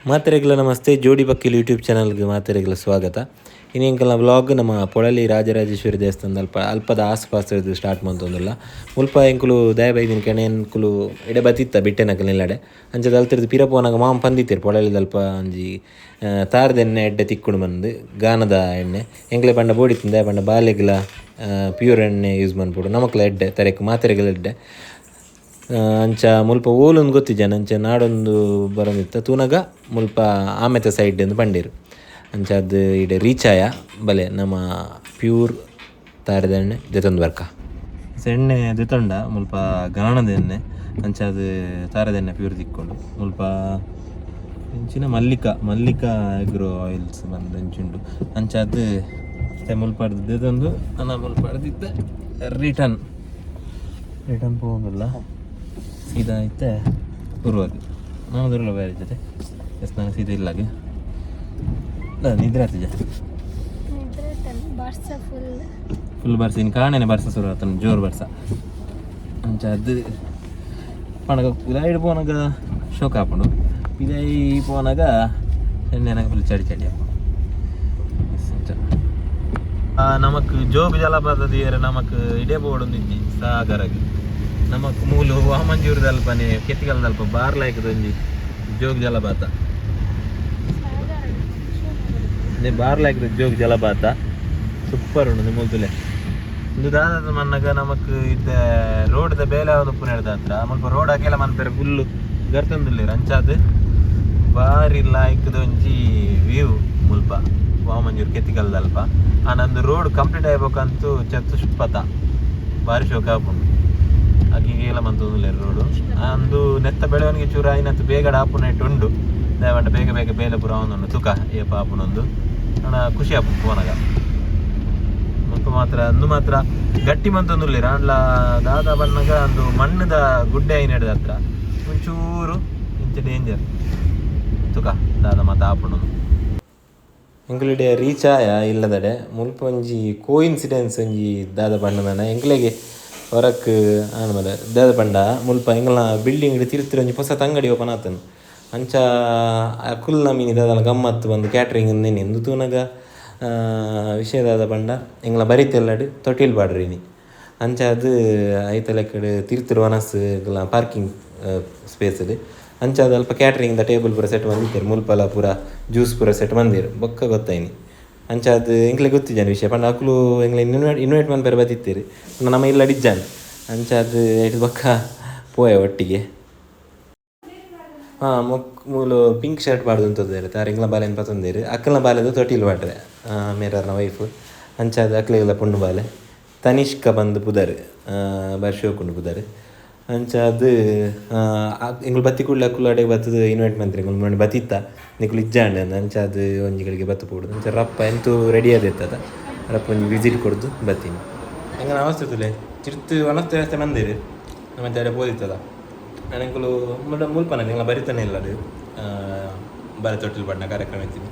ಮಾತೆರೆಗ್ಲ ನಮಸ್ತೆ, ಜೋಡಿ ಬಕ್ಕಿಲ್ ಯೂಟ್ಯೂಬ್ ಚಾನಲ್ಗೆ ಮಾತೆರೆಗ್ಲ ಸ್ವಾಗತ. ಇನಿ ಎಂಕಲ್ನ ವ್ಲಾಗ್ ನಮ್ಮ ಪೊಳಲಿ ರಾಜರಾಜೇಶ್ವರಿ ದೇವಸ್ಥಾನದ ಅಲ್ಪ ಅಲ್ಪದ ಆಸುಪಾಸು ಸ್ಟಾರ್ಟ್ ಮಂತೊಂದುಲ್ಲ. ಮುಲ್ಪ ಎಂಕುಲು ದಯ ಬೈದಿನ ಕೆಣ ಎಂಕುಲು ಇಡೆ ಬತ್ತಿತ್ತ ಬಿಟ್ಟೆನಕಲ್ ನಿಲ್ಲಡೆ ಅಂಚ ಅಲ್ತಿರ್ದು ಪಿರ ಪೋನಾಗ ಮಾಮ ಪಂದಿತ್ತೆರ್ ಪೊಳಲಿದಲ್ಪ ಒಂಜಿ ತಾರದೆಣ್ಣೆ ಎಡ್ಡೆ ತಿಕ್ಕುಂಡು ಬಂದು ಗಾನದ ಎಣ್ಣೆ ಎಂಕ್ಲೆ ಪಂಡ ಬೋಡಿತ್ತಿಂದ ಪಂಡ ಬಾಲೆಗ್ಲ ಪ್ಯೂರ್ ಎಣ್ಣೆ ಯೂಸ್ ಮನ್ಪೊಡು, ನಮಕ್ಲ ಎಡ್ಡೆ ತರೆಕ್ ಮಾತೆರೆಗ್ಲ ಎಡ್ಡೆ. ಅಂಚ ಮುಲ್ಪ ಓಲೊಂದು ಗೊತ್ತಿಜ್ಜಾನ ಅಂಚ ನಾಡೊಂದು ಬರೋದಿತ್ತ ತೂನಗ ಮುಲ್ಪ ಆಮೆತ ಸೈಡ್ ಎಂದು ಪಂಡೇರು. ಅಂಚ ಅದು ಇಡೆ ರೀಚ್ ಆಯ ಬಲೆ ನಮ್ಮ ಪ್ಯೂರ್ ತಾರದ ಎಣ್ಣೆ ದೆತೊಂದು ಬರ್ಕ. ಎಣ್ಣೆ ದೆತೊಂಡ ಮುಲ್ಪ ಗಾಣದ ಎಣ್ಣೆ, ಅಂಚ ಅದು ತಾರದ ಎಣ್ಣೆ ಪ್ಯೂರ್ ತಿಕ್ಕೊಂಡು ಮುಲ್ಪ ಇಂಚಿನ ಮಲ್ಲಿಕಾ ಮಲ್ಲಿಕಾ ಅಗ್ರೋ ಆಯಿಲ್ಸ್ ಬಂದು ಅಂಚುಂಡು. ಅಂಚ ಅದು ಮುಲ್ಪ ದೆತೊಂದು ನನ್ನ ಮುಲ್ಪ ಇತ್ತೆ ರಿಟರ್ನ್ ರಿಟರ್ನ್ ಪೋವೊಂದುಲ್ಲ, ಸೀದಾ ಇತ್ತೆ ಪೂರ್ವಾಗ ನಾನು ದೂರಲ್ಲ ಬೇರೆ ಜೊತೆ. ಎಸ್, ನಾನು ಸೀದಾ ಇಲ್ಲಾಗ ನಿದ್ರೆ ಆತಿಜ. ಬರ್ಸ ಫುಲ್. ಫುಲ್ ಬರ್ಸ, ಇನ್ನು ಕಾಣೆನೆ ಬರ್ಸ ಶುರು ಆತನ, ಜೋರು ಬರ್ಸ. ಅಂಚ ಅದು ಪಣಗ ಉದಾಯಿಡ್ ಪೋನಗ ಶೋಕ ಆಪುಂಡು, ಪಿದಾಯಿ ಪೋನಗ ಎಣ್ಣೆನಾಗ ಫುಲ್ ಚಡಿ ಚಡಿ ಆಪುಂಡು. ಎಸ್, ಅಂಚ ನಮಕ್ ಜೋಗ ಜಲಪಾತ ತೀರ ನಮಕ್ ಇಡೇ ಬೋಡೊಂದಿಜ್ಜಿ ಸಾಗರಗ್. ನಮಕ್ ಮೂಲು ವಾಮಂಜೂರದಲ್ಪನೆ ಕೆತ್ತಿಗಲ್ದಲ್ಪ ಬಾರ್ಲಾಯ್ಕದ ಒಂಜಿ ಜೋಗ ಜಲಪಾತ. ಅದೇ ಬಾರ್ಲಾಯ್ಕದ ಜೋಗ ಜಲಪಾತ ಸೂಪರ್ ಉಂಡು ಮೂಲ್ತುಲೆ. ಇಂದು ದಾದ ಮನ್ನಗ ನಮಕ್ ಇದ್ದ ರೋಡ್ದ ಬೇಲೆ ಉಪ್ಪು ನೆಡ್ದ ಹತ್ರ ಮುಲ್ಪ ರೋಡ್ ಹಾಕೆಲ್ಲ ಮನ್ಪೆರೆ ಫುಲ್ ಗರ್ತೊಂದುಲ್ಲೆರ್. ಅಂಚಾದ್ ಬಾರಿ ಲಾಯ್ಕದ ಒಂಜಿ ವ್ಯೂ ಮುಲ್ಪ ವಾಮಂಜೂರು ಕೆತ್ತಿಕಲ್ದಲ್ಪ. ಆ ನಂದು ರೋಡ್ ಕಂಪ್ಲೀಟ್ ಆಯ್ಬೇಕಂತೂ ಚತುಷ್ಪಥ ಬಾರಿ ಶೋಕ ಆಪುಂಡು. ಅಕ್ಕಿಗೆಲ್ಲ ಮಂತೊಂದುಲ್ಲೆರ್ ರೋಡು. ಅಂದು ನೆತ್ತ ಬೆಳವಣಿಗೆ ಚೂರು ಆಯ್ನತ್ತು ಬೇಗ ಆಪುನೆಟ್ ಉಂಡು. ದಾಯೆಪಂಡ ಬೇಗ ಬೇಗ ಬೇಲೆ ಪೂರ ಆವೊಂದುಂಡು. ತುಕ ಏಪ ಆಪುನೊಂದು ಆಂಡ ಖುಷಿ ಆಪುಂಡು ಪೋನಗ. ಮುಲ್ಪ ಮಾತ್ರ ಅಂದು ಮಾತ್ರ ಗಟ್ಟಿ ಮಂತೊಂದುಲ್ಲೆರ್. ಆಂಡ್ಲ ದಾದ ಬನ್ನಗ ಅಂದು ಮಣ್ಣುದ ಗುಡ್ಡೆ ಆಯ್ನೆಡ್ದ ಹತ್ರ ಒಂಚೂರು ಇಂಚ ಡೇಂಜರ್. ತುಕ ದಾದ ಮಾತ ಆಪುಂಡು. ಎಂಕುಲಿಡೆ ರೀಚ್ ಆಯ ಇಲ್ಲದಡೆ. ಮುಲ್ಪ ಒಂಜಿ ಕೋಇನ್ಸಿಡೆನ್ಸ್ ಒಂಜಿ ದಾದ ಪಂಡ ಎಂಕ್ಲೆಗೆ ಹೊರಕ್ ಆನ್ ಮರ ದಾದ ಪಂಡ ಮುಲ್ಪ ಎಂಕಲ್ನ ಬಿಲ್ಡಿಂಗ್ ತಿರ್ತಿರ ಒಂಜಿ ಪೊಸ ತಂಗಡಿ ಓಪನ್ ಆತನ್. ಅಂಚ ಅಕುಲ್ನ ಮೀನಿ ದಾದಲ ಗಮ್ಮತ್ತು ಬಂದು ಕ್ಯಾಟ್ರಿಂಗ್ ಇಂದೆನಿ ಇಂದು ತೂನಗ ವಿಷಯ ದಾದ ಪಂಡ ಎಂಕ್ಲ ಬರಿತೆಲ್ಲಡ್ ತೊಟಿಲ್ ಪಾಡ್ರಿನಿ. ಅಂಚ ಅದು ಐತ ಲೆಕ್ಕಡ್ ತಿರ್ತಿರು ವನಸ್ ಪಾರ್ಕಿಂಗ್ ಸ್ಪೇಸ್. ಅಂಚ ಅದು ಅಲ್ಪ ಕ್ಯಾಟ್ರಿಂಗ್ ದ ಟೇಬಲ್ ಪೂರ ಸೆಟ್ ಮಂದಿತ್ತೆರ್. ಮುಲ್ಪಲ ಪೂರ ಜ್ಯೂಸ್ ಪೂರ ಸೆಟ್ ಮಂದಿರ್ ಬೊಕ್ಕ ಗೊತ್ತಾಯ್ನಿ. ಅಂಚ ಅದು ಎಂಕ್ಲೆ ಗೊತ್ತಿಜ್ಜಾನ ವಿಷಯ ಪಂಡ ಅಕುಲು ಎಂಕ್ಲೆ ಇನ್ವೈಟ್ ಇನ್ವೈಟ್ ಮನ್ಪೆರೆ ಬತ್ತಿತ್ತೆರ್, ನಮ್ಮ ಇಲ್ಲಡ್ ಇಜ್ಜಾನ್. ಅಂಚ ಅದು ಐಟ್ ಬೊಕ್ಕ ಪೋಯ ಒಟ್ಟಿಗೆ. ಹಾ, ಮೊಕ್ ಮೂಲು ಪಿಂಕ್ ಶರ್ಟ್ ಪಾಡ್ದು ಉಂತುದೆರ್ ತಾರ್ ಎಂಕ್ಲ ಬಾಲೆನ್ ಪತೊಂದೆರ್. ಅಕ್ಕಲ್ನ ಬಾಲೆದ ತೊಟಿಲ್ ಪಾಡ್ರೆ ಮೇರರ್ನ ವೈಫ್. ಅಂಚ ಅದು ಅಕ್ಲೆಗ್ಲ ಪೊಣ್ಣು ಬಾಲೆ ತನಿಷ್ಕ ಬಂದು ಪುದರ್, ಬಾರಿ ಶೋಕುಂಡು ಪುದರ್. ಅಂಚ ಅದು ಎಂಕುಲು ಬತ್ತಿ ಕೂಡ್ಲೆ ಅಕುಲು ಅಡೆಗೆ ಬತ್ತದು ಇನ್ವೈಟ್ ಮಂತ್ರಿ, ಎಂಕುಲು ಮೊನ್ನೆ ಬತ್ತಿತ್ತ, ನಿಕುಲು ಇಜ್ಜಾಂಡ್. ಅಂಚ ಅದು ಒಂಜಿ ಗಳಿಗೆ ಬತ್ತು ಪೋಡು. ಅಂಚ ರಪ್ಪ ಎಂತೂ ರೆಡಿ ಆದಿತ್ತದ, ರಪ್ಪ ಒಂಜಿ ವಿಸಿಟ್ ಕೊಡ್ದು ಬತ್ತೀನಿ. ಎಂಕನ ಅವಸ್ಥೆ ತುಲೆ, ತಿರ್ತು ವನಸ್ತೆ ವ್ಯವಸ್ಥೆ ಮಂದಿರು ನಮ್ಮ ಅಡೆ ಪೋದಿತ್ತದ. ಎಂಕುಲು ಮುಲ್ಪನ ಎಂಕ್ಲ ಬರಿತಾನೆ ಇಲ್ಲ ಅದು ಬಾರಿ ತೊಟ್ಟಿಲ್ ಬಣ್ಣ ಕಾರ್ಯಕ್ರಮ ಇತ್ತೀನಿ.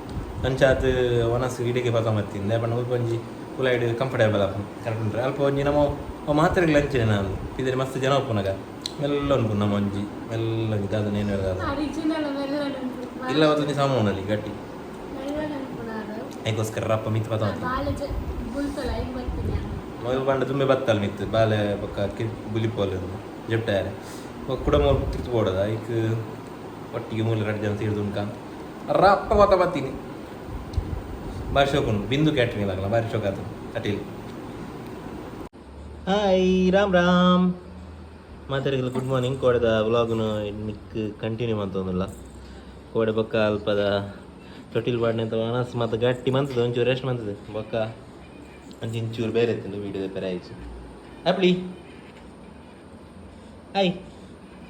ಅಂಚ ಅದು ವನಸ್ ಇಡಿಗೆ ಪತ ಮತ್ತಿಂದ ಪಂಡ ಮುಲ್ಪ ಒಂಜಿ ಕುಲೈಡ್ ಕಂಫರ್ಟೇಬಲ್ ಆಪುಂಡು, ಕರೆಕ್ಟ್ ಉಂಟು. ಅಲ್ಪ ಒಂಜಿ ನಮ್ಮ ಮಾತ್ರೆಗಳು ಅಂಚನೆ ನಾನು ಇದ್ರೆ ಮಸ್ತ್ ಜನ ಉಪ್ಪುನಗ ಮೆಲ್ಲ ಉಂಟು. ನಮ್ಮ ಒಂಜಿ ಮೆಲ್ಲ ಒಂಜಿ ದಾದ ನೇನು ದಾದ ಇಲ್ಲ ಒಂಜಿ ಸಾಮಾನಲ್ಲಿ ಗಟ್ಟಿ ಅದಕ್ಕೋಸ್ಕರ ರಪ್ಪ ಮಿತ್ ಪತ ಮೊದಲು ಬಂಡ ತುಂಬೆ ಬತ್ತಲ್ ಮಿತ್ತು ಬಾಲೆ ಬೊಕ್ಕ ಕಿ ಬುಲಿಪೋಲ್ ಜಪ್ಟಾರೆ ಕುಡ ಮೂಲು ತಿರ್ತು ಬೋಡದ ಐಕ್ ಒಟ್ಟಿಗೆ ಮೂಲ ರಡ್ಡು ಜನ ತೀರ್ದು ಉಂಕ ರಪ್ಪ ಬತ್ತ ಬತ್ತೀನಿ. ಬಾರಿ ಶೋಕ ಉಂಟು. ಬಿಂದು ಕ್ಯಾಟ್ರಿಂಗ್ ಆಗಲ್ಲ, ಬಾರಿ ಶೋಕ ಆತು ಅಟಿಲ್. ಹಾಯ್, ರಾಮ್ ರಾಮ್ ಮಾತಾಡಿಲ್ಲ. Good morning. ಕೋಡೆದ ವ್ಲಾಗ್ನು ನಿಕ್ ಕಂಟಿನ್ಯೂ ಮಂತೊಂದುಲ್ಲ. ಕೋಡೆ ಬೊಕ್ಕ ಅಲ್ಪದ ತೊಟಿಲ್ ಪಾಡ್ನೆ ಅಂತ ಮನಸ್ಸು ಮತ್ತು ಗಟ್ಟಿ ಮಂತದ ಒಂಚೂರು ರೆಸ್ಟ್ ಮಂತದೆ. ಬೊಕ್ಕ ಒಂಚೂರು ಬೇರೆ ಇತ್ತು ವೀಡಿಯೋದ ಪೆರ ಆಯ್ತು. ಅಪ್ಲಿ ಹಾಯ್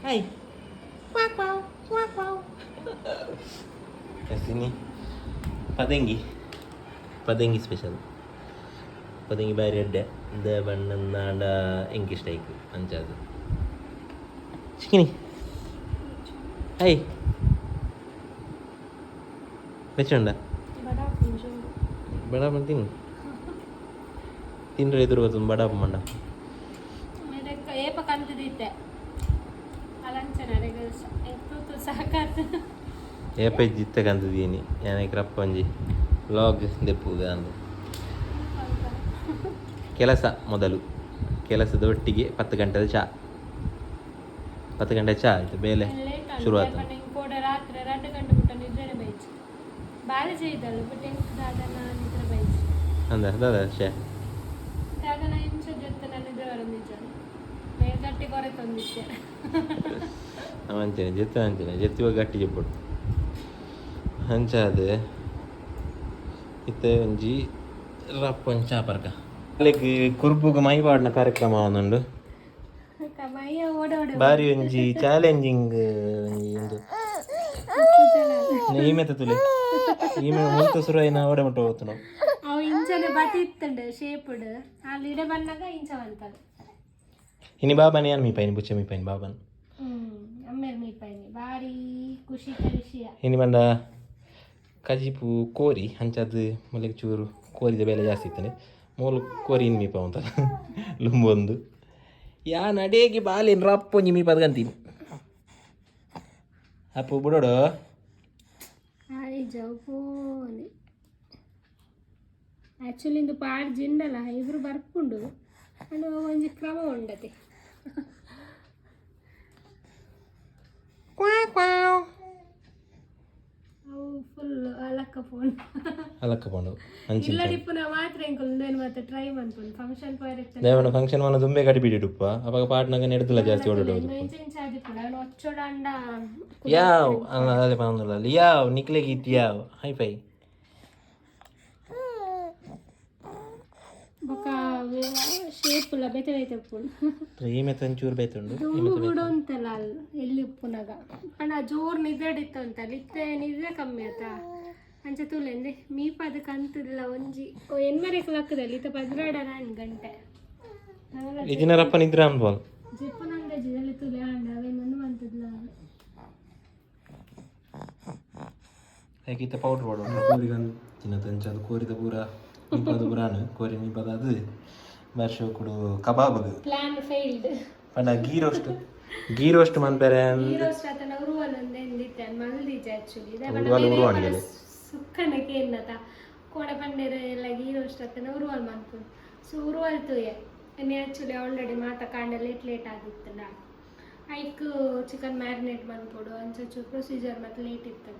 ಹಾಯ್ ಎಸ್ಸಿನಿ. ಪದಂಗಿ ಪದಂಗಿ ಸ್ಪೆಷಲ್, ಪದಂಗಿ ಬಾರಿ ಎಡ್ಡೆ the ಬಣ್ಣಂದಾಂಡ ಎಂಕ್ ಇಷ್ಟ ಐಕ್. ಅಂಚಾದು ಚಿಕ್ಕಿನಿ ಹಾಯ್ ಬೆಚ್ಚುಂಡ ಬಡ ತಿನ್ನು ತಿಂದ್ರೆ ಎದುರು ಬರ್ತದೆ ಬಡ ಮಂಡ. ಏಪ ಕಂತಿದ್ದೆ ಅಲಂಚನ ತೂತು ಸಾಕಾತು. ಏಪೆಜ್ಜಿ ಇತ್ತಕಂತದೀನಿ ಯಾನಕ್ಕೆ ರಪ್ಪ ಒಂಜಿ ವ್ಲಾಗ್ ದೆಪ್ಪುಗ ಅಂದು. ಕೆಲಸ ಮೊದಲು, ಕೆಲಸದ ಒಟ್ಟಿಗೆ 10 ಗಂಟೆದ ಚಾ, 10 ಗಂಟೆ ಚಾ ಆಯ್ತು ಬೇಲೆ ಲೇಟ್. ಶುರು ಆತು. ಕೋಡೆ ರಾತ್ರಿ 2 ಗಂಟೆ ಮುಟ್ಟ ನಿದ್ರೆನೆ ಬೈಚ್ ಬಾಲೆ ചെയ്തಲ್ಲ, ಬಟ್ ಎಂಕ್ ದಾದನ ನಿದ್ರೆ ಬೈಚ್. ಅಂದ ದಾದ ಶೇ. ದಾದನ ಇಂಚ ಜೊತೆ ನಾನು ನಿದ್ರೆ ಬರೋದಿಜ್ಜ, ಮೇಲ್ ಗಟ್ಟಿ ಕೊರೆ ತಂದಿದ್ದೆ. ಅಂಚನೆ ಜೆತ್ತ, ಅಂಚನೆ ಜೆತ್ತಿವ ಗಟ್ಟಿ ಜೆಪ್ಪುಡು. ಅಂಚಾದ್ ಇತ್ತೆ ಒಂಜಿ ರಪ್ಪ ಒಂಜಿ ಚಾ ಪರ್ಕ. ಅಲ್ಲಿಗೆ ಕುರ್ಬುಗ್ ಮೈ ಪಾಡಿನ ಕಾರ್ಯಕ್ರಮ ಒಂದುಂಡು. ಮೈಯ ಓಡ ಓಡ. ಬಾರಿ ಒಂಜಿ ಚಾಲೆಂಜಿಂಗ್ ಒಂಜಿ ಉಂದು. ಈಮೆತ ತುಲೆ, ಈಮೆ ಮುಲ್ತ ಸುರೈನ ಓಡೆ ಮುಟ್ಟ ಹೋಗ್ತು. ಅವು ಇಂಚನೆ ಬತಿ ಇತ್ತಂಡು ಶೇಪುಡು, ಅಲ್ಲಿ ಇಡೆ ಬಂದಾಗ ಇಂಚ ಬಂತಲ್ಲ. ಇನಿ ಬಾಬಾನೆ ಯಾನ್ ಮೀಪೈನಿ, ಬುಚ್ಚೆ ಮೀಪೈನಿ ಬಾಬಾನ್. ಅಮ್ಮೇರ್ ಮೀಪಾಯಿನಿ, ಬಾರಿ ಖುಷಿತ ವಿಷಯ. ಇನಿ ಬಂಡ ಕಜಿಪು ಕೋರಿ ಅಂಚಾದ್ ಮುಲೆಗ್ ಚೂರು ಕೋರಿದ ಬೆಲೆ ಜಾಸ್ತಿ ಇತ್ತನೆ. ಮೂಲು ಕೋರಿ ಇನ್ ಮೀಪ ಉಂತಲ್ಲ ಲುಂಬೊಂದು ಯಾನ್ ಅಡೇಗೆ ಬಾಲೇನ್ ರಪ್ಪೊಂಜಿ ಮೀಪದ ಕಂತೀನಿ ಅಪ್ಪು ಬುಡೋಡು. ಜೌಪೋನಿ ಆ್ಯಕ್ಚುಲಿ ಇಂದು ಪಾಡ್ ಜಿಂಡಲ ಇಬ್ರು ಬರ್ಪುಂಡು ಅಂಡ್ ಒಂಜಿ ಕ್ರಮ ಉಂಡತೆ. ಅವು ಫುಲ್ ಅಲಕ್ಕ ಫೋನ್. ಅಲಕ್ಕ ಪೋಂಡು ಅಂಚಿ. ಇಲ್ಲಡಿಪ್ಪುನ ಮಾತ್ರ ಎಂಕುಲು ಉಂದೇನು ಮಾತ್ರ ಟ್ರೈ ಮನ್ಪುಂಡು ಫಂಕ್ಷನ್ ಪೋಯರೆ. ದೇವನ ಫಂಕ್ಷನ್ ಮನ ದುಂಬೆ ಕಡಿ ಬಿಡಿಡುಪ್ಪ, ಅವಾಗ ಪಾಟ್ನಾಗ ನೆಡ್ದಲ್ಲ ಜಾಸ್ತಿ ಓಡೋಡು. ಇಂಚ ಇಂಚ ಆದಿಪ್ಪುಂಡು ಅವನು ಒಚ್ಚೋಡಂಡ. ಯಾವ್ ಅಲ್ಲ, ಅದೇ ಪನೊಂದುಲ್ಲ ಯಾವ್ ನಿಕ್ಲೆಗ್ ಇತ್ತು ಯಾವ್ ಹೈ ಫೈ. ಬೊಕ ಶೇಪುಲ ಬೇತೆ ಬೇತೆ ಉಪ್ಪುಂಡು. ಈಮೆ ಒಂಚೂರು ಬೇತುಂಡು. ದುಂಬು ಬಿಡು ಅಂತಲ್ಲ ಅಲ್ಲಿ ಎಲ್ಲಿ ಉಪ್ಪುನಾಗ ಅಂಡ ಜೋರು ನಿದ್ರೆಡಿತ್ತು ಅಂತಲ್ಲ, ಇತ್ತೆ ನಿದ್ರೆ ಕಮ್ಮಿ ಆತ. ಅಂಚ ತೂಲೆಂದೆ ಮೀಪಾದ ಕಂತುಲ್ಲ ಒಂಜಿ ಎನ್ಮರೆಕ್ ಲಕ್ಕದಲ್ಲಿ ಇತ್ತ 12 ಗಂಟೆ. ಇಜಿನರಪ್ಪ ನಿದ್ರೆ ಅನ್ಬೋಲ್. ಜೆಪ್ಪುನಂಡ ಜಿದಲ್ಲಿ ತುಲೆ ಅಂಡ ಅವೇನೊಂದು ಮಂತದ್ಲ. ಹೇಗಿತ್ತ ಪೌಡ್ರ್ ಪಾಡು ಕೋರಿ ತಿನ್ನತ ಅಂಚ ಅದು ಕೋರಿದ ಪೂರ ಮೀಪದ ಪುರಾಣ ಕೋರಿ ಮೀಪದ ಅದು ವರ್ಷ ಕುಡು ಕಬಾಬ್ಗ್. Plan failed. ಪಂಡ ಗೀ ರೋಸ್ಟ್, ಗೀ ರೋಸ್ಟ್ ಮನ್ಪೆರೆ. ಈ ರೋಸ್ಟ್ ಆತನ ಉರುವಲ್ ಒಂದೆ ಎಂದಿತ್ತೆ ಮಲ್ದಿಜ ಆಕ್ಚುಲಿ. ಉರುವಲ್ ಉರುವಾಣಿಗೆಲೆ. ಸುಕ್ಕನ ಕೇನ್ನತ ಕೋಡೆ ಪಂಡೇರು ಎಲ್ಲ ಗೀ ರೋಸ್ಟ್ ಆತನ ಉರುವಲ್ ಮನ್ಪುಂಡು. ಸೊ ಉರುವಲ್ ತೂಯೆ ಎನ್ನೆ ಆಕ್ಚುಲಿ ಆಲ್ರೆಡಿ ಮಾತ ಕಾಂಡ ಲೇಟ್ ಲೇಟ್ ಆಗಿತ್ತಲ್ಲ, ಐಕ್ ಚಿಕನ್ ಮ್ಯಾರಿನೇಟ್ ಮನ್ಪೊಡು, ಅಂಚ ಚೂರು ಪ್ರೊಸೀಜರ್ ಮತ್ತೆ ಲೇಟ್ ಇತ್ತು.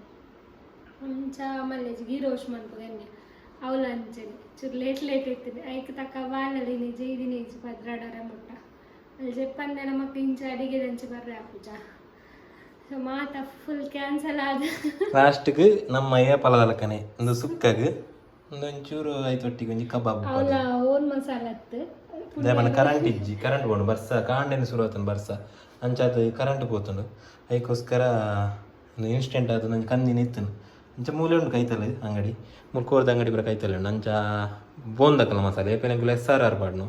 ಅಂಚ ಮಲ್ಲೇಜ್ ಗೀ ರೋಸ್ಟ್ ಮನ್ಪುಗ ಎನ್ನೆ ಅವಲ ಅಂಚನೆ ಚೂರು ಲೇಟ್ ಲೇಟ್ ಇತ್ತು. ಐಕ್ ತಕ್ಕ ಬಾಲಲ್ಲಿ ನಿಜ ಇದಿನೇಜ್ 12:30 ಮುಟ್ಟ ಅಲ್ಲಿ ಜೆಪ್ಪಂದೆ ನಮಕ್ ಇಂಚ ಅಡಿಗೆದಂಚ ಬರ್ರೆ ಆಪುಜ. ಸೊ ಮಾತ ಫುಲ್ ಕ್ಯಾನ್ಸಲ್ ಆದ. ಲಾಸ್ಟ್ಗ್ ನಮ್ಮ ಪಲದಲಕನೆ ಒಂದು ಸುಕ್ಕಗ್ ಒಂದೊಂಚೂರು ಐತೊಟ್ಟಿಗೆ ಒಂಜಿ ಕಬಾಬ್. ಅವಲ ಓನ್ ಮಸಾಲ ಅತ್ತು. ದೇವನ ಕರೆಂಟ್ ಇಜ್ಜಿ, ಕರೆಂಟ್ ಬೋಂಡು ಬರ್ಸ ಕಾಂಡೆನ ಶುರು ಆತನ ಬರ್ಸ, ಅಂಚಾದ ಕರೆಂಟ್ ಪೋತುಂಡು. ಐಕೋಸ್ಕರ ಒಂದು ಇನ್ಸ್ಟೆಂಟ್ ಆದ ಒಂಜಿ ಕಂದಿನ ಇತ್ತನು. ಅಂಚ ಮೂಲೆ ಉಂಡು ಕೈತಲ್ ಅಂಗಡಿ, ಮುಲ್ಕೋರ್ದ ಅಂಗಡಿ ಬರ ಕೈತಲ್ ಉಂಡು. ಅಂಚ ಬೋಂದಕಲ ಮಸಾಲೆ ಏಪೆನಕುಲು ಎಸ್ ಆರ್ ಆರ್ ಪಾಡ್ನು,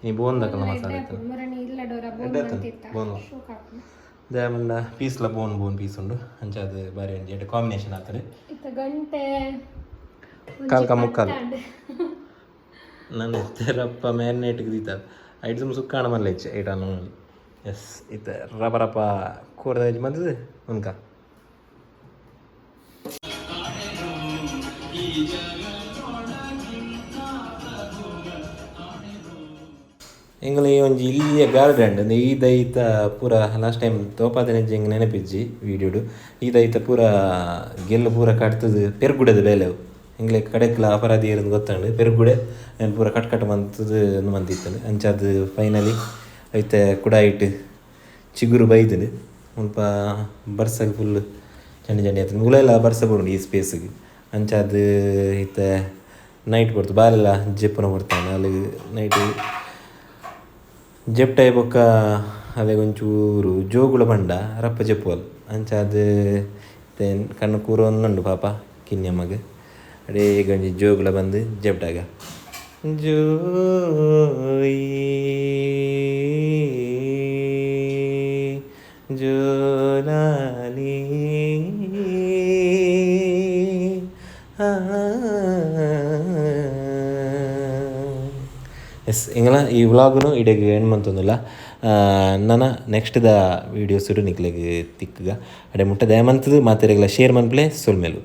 ಈ ಬೋಂದಕಲ ಮಸಾಲೆ ಇತ್ತನು. ಮುರಣಿ ಇಲ್ಲ ಡೋರ ಬೋನ್. ಎಡ್ಡೆ ಆತುಂಡು. ಮಂತಿತ್ತ. ಬೋನ್. ಶೋಕ್ ಆಪುಂಡು. ದೇವನ ಪೀಸ್ಲ ಬೋನ್ ಬೋನ್ ಪೀಸ್ ಉಂಡು. ಅಂಚ ಅದು ಬಾರಿ ಒಂಜಿ ಎಡ್ಡೆ ಕಾಂಬಿನೇಷನ್ ಆತದೆ. ಇತ್ತ ಗಂಟೆ ಒಂಜಿ ಕಾಲ್ಕ ಮುಕ್ಕಾಲು. ಪತ್ತಾಂಡ್. ನನ್ನ ರಪ್ಪ ಮ್ಯಾರಿನೇಟ್ಗೆ ದೀತ ಐಟ್ ಸುಕ್ಕಾಣ ಮಲ್ಲೆ ಹೆಚ್ಚು ಐಟ್ ಅನ್ನ. ಎಸ್, ಇತ್ತ ರಪ ರಪ ಕೋರ್ದ ಮಂದದ ಉನ್ಕ. ಎಂಗುಲ ಈ ಒಂಜಿ ಇಲ್ಲಿಯ ಗಾರ್ಡನ್ ಈ ದೈತ ಪೂರ ಲಾಸ್ಟ್ ಟೈಮ್ ತೋಪಾದನೆ ಎಂಗ್ ನೆನಪಿಜ್ಜಿ ವೀಡಿಯೋಡು. ಈ ದೈತ ಪೂರ ಗೆಲ್ಲು ಪೂರ ಕಟ್ತದು ಪೆರ್ಗುಡದ ಬೇಲೆವು. ಎಂಗ್ಲೆ ಕಡೆಕ್ಲ ಅಪರಾಧಿ ಏರಂದು ಗೊತ್ತಂಡು, ಪೆರ್ಗುಡೆ ಏನ್ ಪೂರ ಕಟ್ ಕಟ್ ಮಂತದು ಒಂದು ಮಂತಿತ್ತಂಡು. ಅಂಚಾದ್ ಫೈನಲಿ ಐತೆ ಕುಡ ಇಟ್ಟು ಚಿಗುರು ಬೈದುಂಡು. ಮುಲ್ಪ ಬರ್ಸಗ್ ಫುಲ್ ಚಂಡಿ ಚಂಡಿ ಆತುಂಡು. ಮುಲೆಲ ಬರ್ಸ ಬರುಂಡು ಈ ಸ್ಪೇಸ್ಗೆ. ಅಂಚಾದ್ ಇತ್ತೆ ನೈಟ್ ಪೊರ್ತು ಬಾಲೆಲ ಜೆಪ್ಪುನ ಪೊರ್ತಾಂಡು. ಅಲ್ಲಿ ನೈಟ್ ಜೆಪ್ಟಾಯಿ ಬೊಕ್ಕ ಅವೆಗ್ ಒಂಚೂರು ಜೋಕುಲು ಪಂಡ ರಪ್ಪ ಜೆಪ್ಪುವಲ್. ಅಂಚಾದ್ ಇತ್ತೆ ಕಣ್ಣು ಕೂರೊಂದುಂಡು ಪಾಪ ಕಿನ್ಯಮ್ಮಗ್. ಅಡೇಗ್ ಒಂಜಿ ಜೋಕುಲ ಬಂದು ಜೆಪ್ಟಾಗ ಜೋಯಿ ಜೋಲಾಲಿ. ಎಸ್, ಎಂಗಲ ಈ ವ್ಲಾಗ್ನು ಇಡೆಗ್ ಎಂಡ್ ಮಂತೊಂದುಲ್ಲ. ನನ ನೆಕ್ಸ್ಟ್ ದ ವೀಡಿಯೋಸ್ ನಿಕ್ಲೆಗ್ ತಿಕ್ಕುಗ. ಅಡೆ ಮುಟ್ಟ ದಯಮಂತದ ಮಾತೆರೆಗ್ಲ ಶೇರ್ ಮನ್ಪುಲೆ. ಸೊಲ್ಮೆಲು.